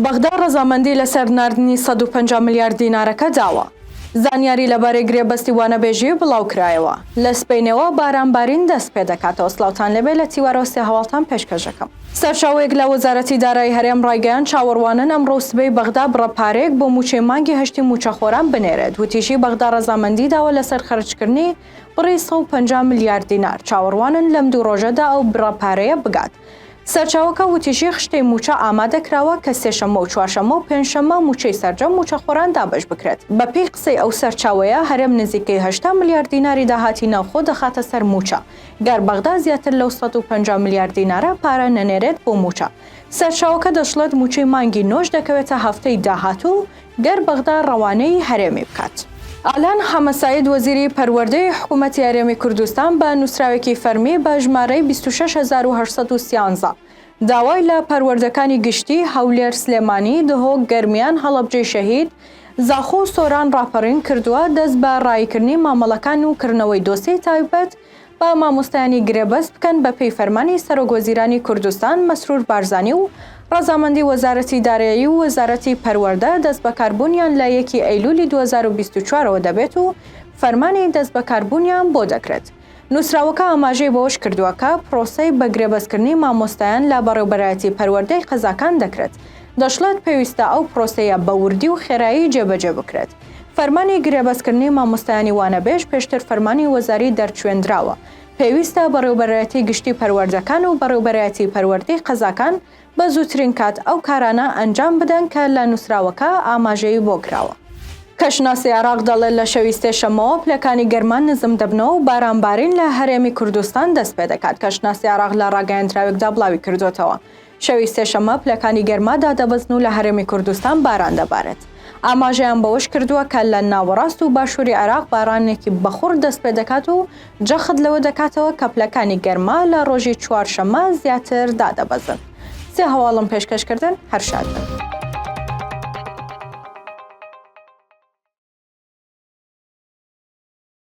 بەغدا ڕەزامەندی لەسەر ناردنی 150 ملیار دینارەکە داوە. زانیاری لەبارەی گرێبەستی وانەبێژی بڵاوکرایەوە. لە سبەینێوە بارانبارین دەست پێدەکاتەوە. سڵاوتان لێبێ لە تیوارەوە سێ هەواڵتان پێشکەش دەکەم. سەرچاوەیەک لە وەزارەتی دارایی هەرێم ڕایگەیاند، چاوەڕوانن ئەمڕۆ و سبەی بەغدا بڕە پارەیەک بۆ مووچەی مانگی هەشتی مووچەخۆران بنێرێت. وتیشی، بەغدا ڕەزامەندی داوە لەسەر خەرجکردنی بڕی 150 ملیار دینار، چاوەڕوانن لەم دوو ڕۆژەدا ئەو بڕە پارەیە بگات. سەرچاوەکە وتیشی، خشتەی مووچە ئامادەکراوە کە سێشەممە و چوارشەممە و پێنجشەممە مووچەی سەرجەم مووچەخۆران دابەش بکرێت. بەپێی قسەی ئەو سەرچاوەیە، هەرێم نزیکەی 80 ملیار دیناری داهاتی ناوخۆ دەخاتە سەر مووچە، گەر بەغدا زیاتر لەو 150 ملیار دینارە پارە نەنێرێت بۆ مووچە. سەرچاوەکە دەشڵێت، مووچەی مانگی نۆش دەکەوێتە هەفتەی داهاتوو، گەر بەغدا ڕەوانەی هەرێمی بکات. ئالان حەمەسەعید وەزیری پەروەردەی حکوومەتی هەرێمی کوردستان بە نووسراوێکی فەرمی بە ژمارەی 26813 داوای لە پەروەردەکانی گشتی هەولێر، سلێمانی، دهۆک، گەرمیان، هەڵەبجەی شەهید، زاخۆ و سۆران ڕاپەڕین کردووە دەست بە ڕاییکردنی مامەڵەکان و کردنەوەی دۆسیەی تایبەت بە مامۆستایانی گرێبەست بکەن بەپێی فەرمانی سەرۆکوەزیرانی کوردستان مەسرور بارزانی و ڕەزامەندی وەزارەتی دارایی و وەزارەتی پەروەردە دەستبەکاربوونیان لە یەکی ئەیلولی 2024 ەوە دەبێت و فەرمانی دەستبەکاربوونیان بۆ دەکرێت. نووسراوەکە ئاماژەی بەوەشکردووە کە پرۆسەی بەگرێبەستکردنی مامۆستایان لە بەڕێوبەرایەتی پەروەردەی قەزاکان دەکرێت، دەشڵێت پێویستە ئەو پرۆسەیە بە وردی و خێرایی جێبەجێ بکرێت. فەرمانی گرێبەستکردنی مامۆستایانی وانەبێژ پێشتر فەرمانی وەزاری دەرچوێندراوە، پێویستە بەڕێوبەرایەتی گشتی پەروەردەکان و بەڕێوبەرایەتی پەروەردەی قەزاکان بە زووترین کات ئەو کارانە ئەنجام بدەن کە لە نووسراوەکە ئاماژەی بۆ کراوە. کەشناسی عێراق دەڵێت لە شەوی سێشەممەوە پلەکانی گەرما نزم دەبنەوە و بارانبارین لە هەرێمی کوردستان دەستپێدەکات، کەشناسی عێراق لە ڕاگەیەندراوێکدا بڵاویکردووەتەوە، شەوی سێشەممە پلەکانی گەرما دادەبەزن و لە هەرێمی کوردستان باران دەبارێت. ئاماژەیان بەوەش کردووە کە لە ناوەڕاست و باشووری عێراق بارانێکی بەخوڕ دەستپێدەکات و جەخت لەوە دەکاتەوە کە پلەکانی گەرما لە ڕۆژی چوارشەممە زیاتر دادەبەزن. سێ هەواڵم پێشکەش کردن، هەر شاد بن.